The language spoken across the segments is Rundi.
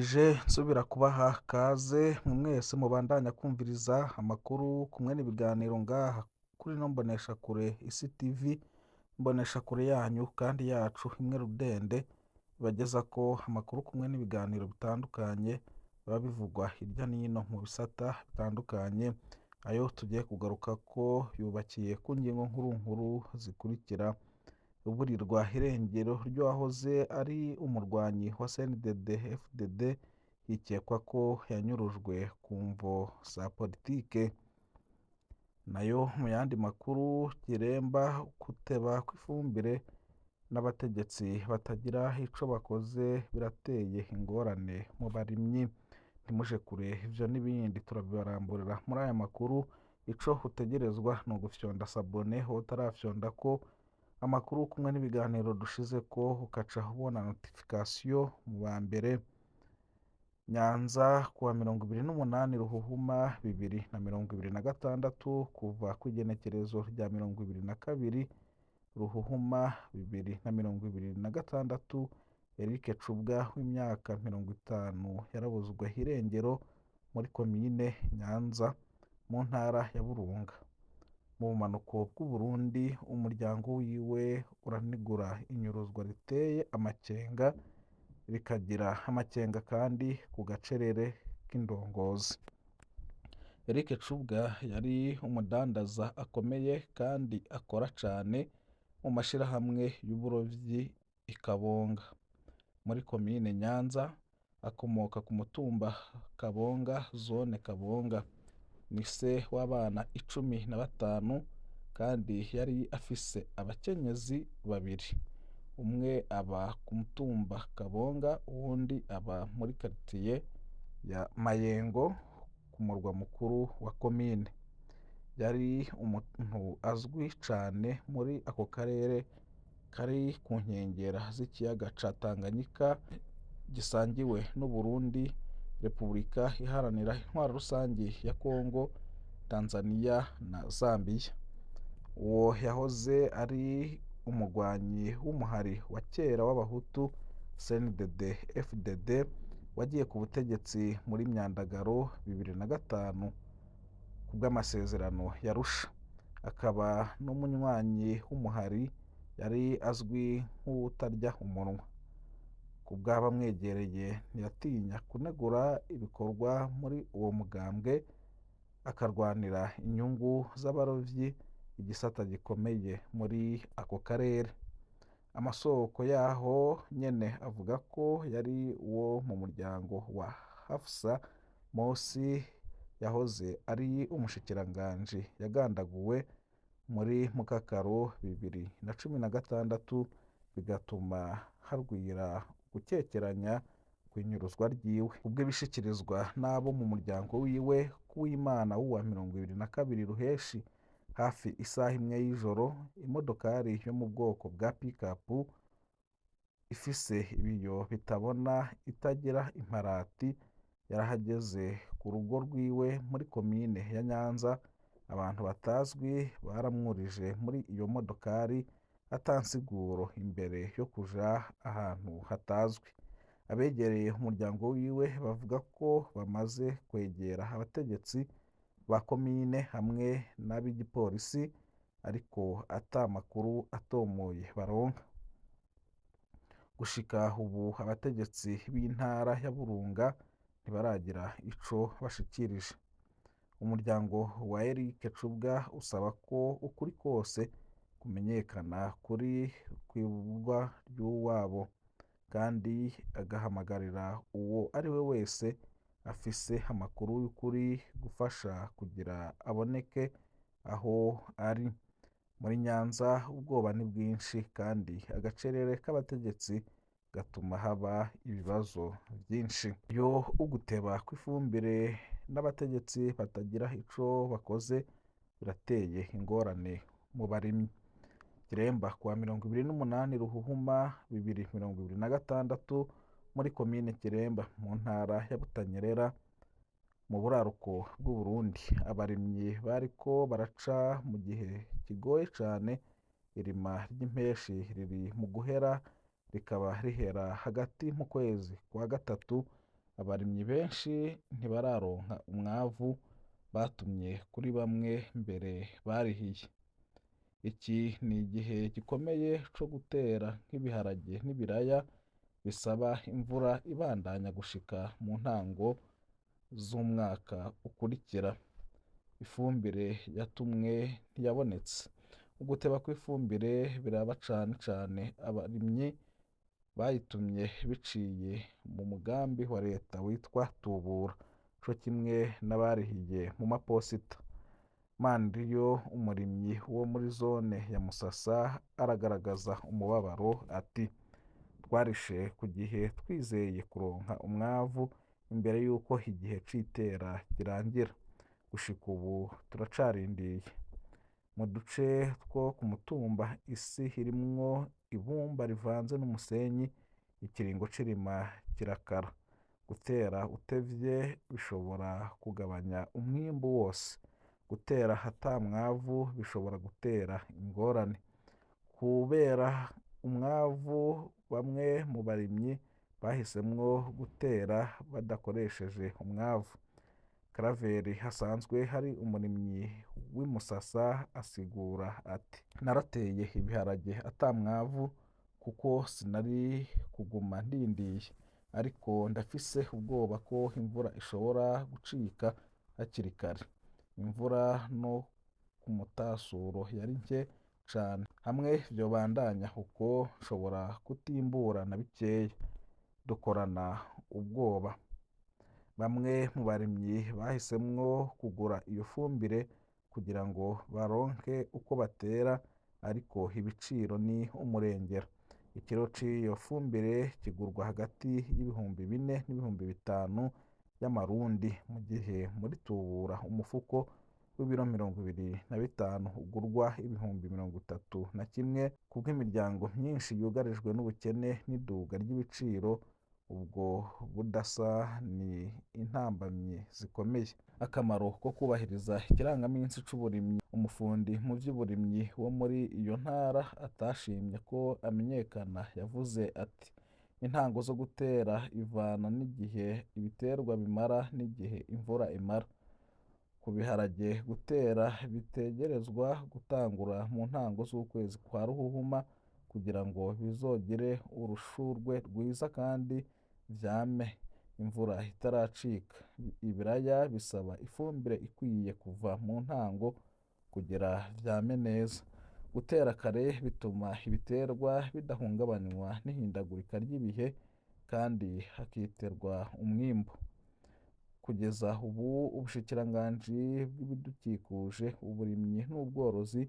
Ndabaramukije nsubira kubaha kaze mwese mubandanya kumviriza amakuru kumwe n'ibiganiro ngaha kuri ino mboneshakure Isi TV, imboneshakure yanyu kandi yacu imwe rudende ibagezako amakuru kumwe n'ibiganiro bitandukanye biba bivugwa hirya n'ino mu bisata bitandukanye. Ayo tugiye kugarukako yubakiye ku ngingo nkuru nkuru zikurikira: iburirwa irengero ry'uwahoze ari umurwanyi wa CNDD FDD hikekwa ko yanyurujwe ku mvo za politike. Nayo mu yandi makuru, Kiremba guteba kw'ifumbire n'abategetsi batagira ico bakoze birateye ingorane mu barimyi. Ntimuje kure, ivyo n'ibindi turabibaramburira muri aya makuru. Ico utegerezwa ni ugufyonda s'abonner wowe utarafyondako, amakuru kumwe n'ibiganiro dushizeko ukaca ubona notification mu ba mbere. Nyanza kuwa 28 Ruhuhuma 2026, kuva kw'igenekerezo rya 22 Ruhuhuma 2026, Eric Cubwa w'imyaka 50 yarabuzwe irengero muri komine Nyanza mu ntara ya Burunga mu bumanuko bw'Uburundi. Umuryango wiwe uranigura inyuruzwa riteye amakenga, rikagira amakenga kandi ku gacerere k'indongozi. Eric Cubwa yari umudandaza akomeye kandi akora cane mu mashirahamwe y'uburovyi i Kabonga muri komine Nyanza. Akomoka ku mutumba Kabonga, zone Kabonga. Ni se w'abana 15 kandi yari afise abakenyezi babiri, umwe aba ku mutumba Kabonga, uwundi aba muri karitiye ya Mayengo ku murwa mukuru wa komine. Yari umuntu azwi cane muri ako karere kari ku nkengera z'ikiyaga ca Tanganyika gisangiwe n'Uburundi, Repubulika Iharanira Intwaro Rusangi ya Kongo, Tanzania na Zambia. Uwo yahoze ari umugwanyi w'umuhari wa kera w'Abahutu CNDD FDD wagiye ku butegetsi muri Myandagaro 2005 kubw'amasezerano y'Arusha, akaba n'umunywanyi w'umuhari. Yari azwi nk'uwutarya umunwa. Kubw'abamwegereye, ntiyatinya kunegura ibikorwa muri uwo mugambwe, akarwanira inyungu z'abarovyi, igisata gikomeye muri ako karere. Amasoko yaho nyene avuga ko yari uwo mu muryango wa Hafsa Mosi yahoze ari umushikiranganji yagandaguwe muri Mukakaro 2016, bigatuma harwira gukekeranya kw'inyuruzwa ryiwe. Kubw'ibishikirizwa n'abo mu muryango wiwe, kuw'Imana w'uwa 22 Ruheshi hafi isaha imwe y'ijoro, imodokari yo mu bwoko bwa pick-up ifise ibiyo bitabona itagira imparati yarahageze ku rugo rwiwe muri komine ya Nyanza. Abantu batazwi baramwurije muri iyo modokari ata nsiguro imbere yo kuja ahantu hatazwi. Abegereye umuryango wiwe bavuga ko bamaze kwegera abategetsi ba komine hamwe n'ab'igipolisi, ariko ata makuru atomoye baronka. Gushika ubu abategetsi b'intara ya Burunga ntibaragira ico bashikirije. Umuryango wa Eric Cubwa usaba ko ukuri kose kumenyekana kuri kw'iburwa ry'uwabo, kandi agahamagarira uwo ari we wese afise amakuru y'ukuri gufasha kugira aboneke aho ari. Muri Nyanza ubwoba ni bwinshi kandi agacerere k'abategetsi gatuma haba ibibazo vyinshi. Iyo uguteba kw'ifumbire n'abategetsi batagira ico bakoze birateye ingorane mu barimyi. Kiremba kuwa 28 Ruhuhuma 2026, muri komine Kiremba mu ntara ya Butanyerera mu buraruko bw'Uburundi, abarimyi bariko baraca mu gihe kigoye cane. Irima ry'impeshi riri mu guhera, rikaba rihera hagati mu kwezi kwa gatatu. Abarimyi benshi ntibararonka umwavu batumye kuri bamwe mbere barihiye. Iki ni igihe gikomeye co gutera nk'ibiharage n'ibiraya, bisaba imvura ibandanya gushika mu ntango z'umwaka ukurikira. Ifumbire yatumwe ntiyabonetse. Uguteba kw'ifumbire biraba cane cane abarimyi bayitumye biciye mu mugambi wa leta witwa Tubura, co kimwe n'abarihiye mu maposita. Maniriyo, umurimyi wo muri zone ya Musasa, aragaragaza umubabaro ati: "Twarishe ku gihe twizeye kuronka umwavu imbere y'uko igihe c'itera kirangira. Gushika ubu turacarindiye." Mu duce two ku mutumba isi irimwo ibumba rivanze n'umusenyi, ikiringo c'irima kirakara. Gutera utevye bishobora kugabanya umwimbu wose. Gutera ata mwavu bishobora gutera ingorane. Kubera umwavu, bamwe mu barimyi bahisemwo gutera badakoresheje umwavu. Karaveri hasanzwe hari umurimyi w'i Musasa asigura ati: "Narateye ibiharage ata mwavu kuko sinari kuguma ndindiye, ariko ndafise ubwoba ko imvura ishobora gucika hakiri kare. Imvura no ku mutasuro yari nke cane. Hamwe vyobandanya uko nshobora kutimbura na bikeya. Dukorana ubwoba." Bamwe mu barimyi bahisemwo kugura iyo fumbire kugira ngo baronke uko batera, ariko ibiciro ni umurengera. Ikiro c'iyo fumbire kigurwa hagati y'4,000 n'ibihumbi 5 y'amarundi, mu gihe muri Tubura umufuko w'ibiro 25 ugurwa 31,000. Kubw'imiryango myinshi yugarijwe n'ubukene n'iduga ry'ibiciro, ubwo budasa ni intambamyi zikomeye. Akamaro ko kubahiriza ikirangaminsi c'uburimyi. Umufundi mu vy'uburimyi wo muri iyo ntara atashimye ko amenyekana yavuze ati: "Intango zo gutera ivana n'igihe ibiterwa bimara n'igihe imvura imara. Ku biharage, gutera bitegerezwa gutangura mu ntango z'ukwezi kwa Ruhuhuma kugira ngo bizogire urushurwe rwiza kandi vyame imvura itaracika. Ibiraya bisaba ifumbire ikwiye kuva mu ntango kugira vyame neza. Gutera kare bituma ibiterwa bidahungabanywa n'ihindagurika ry'ibihe kandi hakiterwa umwimbu." Kugeza ubu ubushikiranganji bw'ibidukikuje, uburimyi n'ubworozi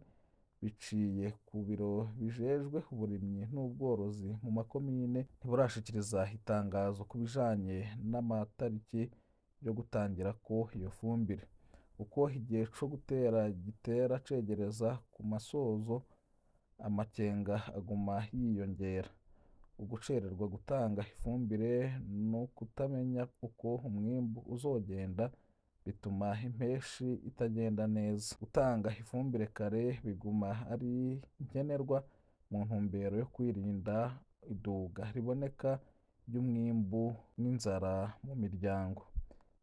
biciye ku biro bijejwe uburimyi n'ubworozi mu makomine ntiburashikiriza itangazo ku bijanye n'amatariki yo gutangirako iyo fumbire. Uko igihe co gutera gitera cegereza ku masozo, amakenga aguma yiyongera. Ugucererwa gutanga ifumbire no kutamenya uko umwimbu uzogenda bituma impeshi itagenda neza. Gutanga ifumbire kare biguma ari nkenerwa mu ntumbero yo kwirinda iduga riboneka ry'umwimbu n'inzara mu miryango.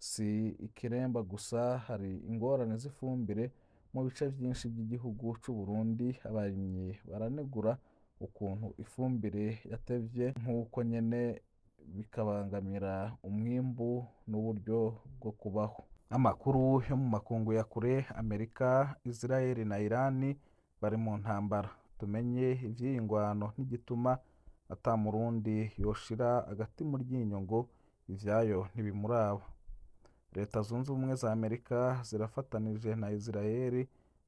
Si ikiremba gusa hari ingorane z'ifumbire mu bice vyinshi vy'igihugu c'Uburundi. Abarimyi baranegura ukuntu ifumbire yatevye, nk'uko nyene bikabangamira umwimbu n'uburyo bwo kubaho. Amakuru yo mu makungu ya kure: Amerika, Israel na Irani bari mu ntambara. Tumenye ivy'iyi ngwano n'igituma ata murundi yoshira agati mu ryinyo ngo ivyayo ntibimuraba. Leta Zunze Ubumwe za Amerika zirafatanije na Israel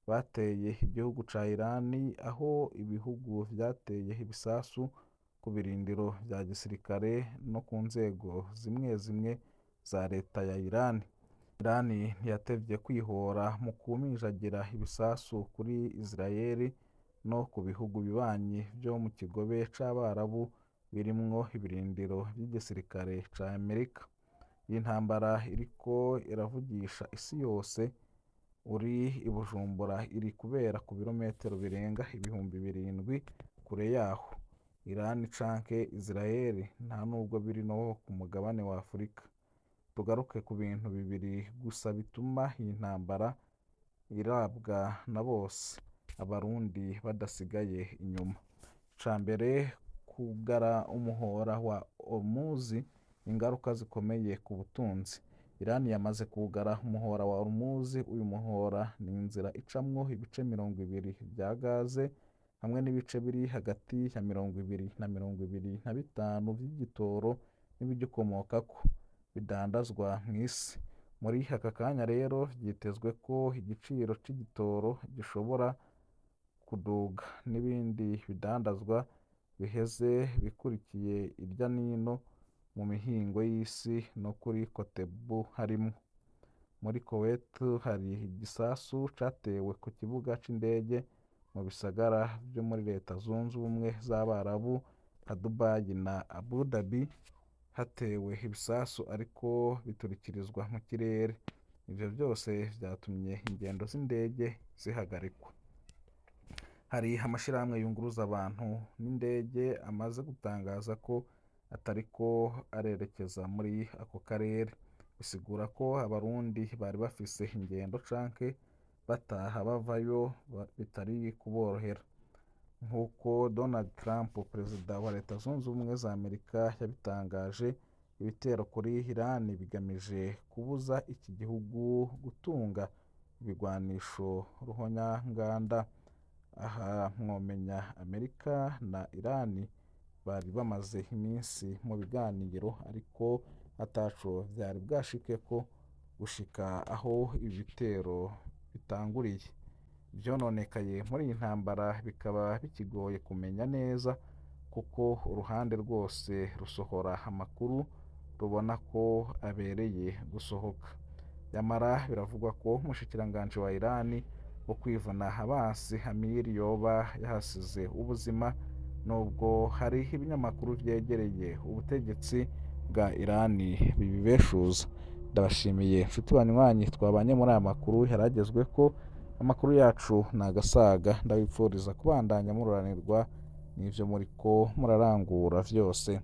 bateye igihugu ca Irani, aho ibihugu vyateye ibisasu ku birindiro vya gisirikare no ku nzego zimwe zimwe za leta ya Irani. Irani ntiyatevye kwihora mu kumijagira ibisasu kuri Israel no ku bihugu bibanyi vyo mu kigobe c'Abarabu birimwo ibirindiro vy'igisirikare ca Amerika. Iyi ntambara iriko iravugisha isi yose. Uri i Bujumbura iri kubera ku birometero birenga 7,000 kure yaho. Irani canke Israel nta nubwo biri no ku mugabane wa Afurika. Tugaruke ku bintu bibiri gusa bituma iyi ntambara irabwa na bose, Abarundi badasigaye inyuma. Ica mbere, kugara umuhora wa Hormuz, ingaruka zikomeye ku butunzi. Iran yamaze kugara umuhora wa Hormuz. Uyu muhora ni inzira icamwo ibice 20 vya gaze hamwe n'ibice biri hagati ya 20 na 25 vy'igitoro n'ibigikomokako bidandazwa mw'isi. Muri aka kanya rero vyitezwe ko igiciro c'igitoro gishobora kuduga, n'ibindi bidandazwa biheze bikurikiye irya nino mu mihingo y'isi no kuri Kotebu harimwo. Muri Kuwait hari igisasu catewe ku kibuga c'indege. Mu bisagara vyo muri Leta Zunze Ubumwe z'Abarabu nka Dubai na Abu Dhabi hatewe ibisasu ariko biturikirizwa mu kirere. Ivyo vyose vyatumye ingendo z'indege zihagarikwa. Hari amashirahamwe yunguruza abantu n'indege amaze gutangaza ko atariko arerekeza muri ako karere. Bisigura ko Abarundi bari bafise ingendo canke bataha bavayo bitari kuborohera. Nk'uko Donald Trump, perezida wa Leta Zunze Ubumwe za Amerika, yabitangaje, ibitero kuri Iran bigamije kubuza iki gihugu gutunga ibigwanisho ruhonyanganda. Aha mwomenya Amerika na Iran bari bamaze iminsi mu biganiro, ariko ataco vyari bwashikeko gushika aho ibi bitero bitanguriye. Ivyononekaye muri iyi ntambara bikaba bikigoye kumenya neza, kuko uruhande rwose rusohora amakuru rubona ko abereye gusohoka. Nyamara biravugwa ko umushikiranganji wa Iran wo kwivuna abansi Amir yoba yahasize ubuzima, nubwo hari ibinyamakuru vyegereye ubutegetsi bwa Iran bibibeshuza. Ndabashimiye nshuti banywanyi twabanye muri aya makuru yaragezweko. Amakuru yacu ni agasaga. Ndabipfuriza kubandanya mururanirwa n'ivyo muriko murarangura vyose.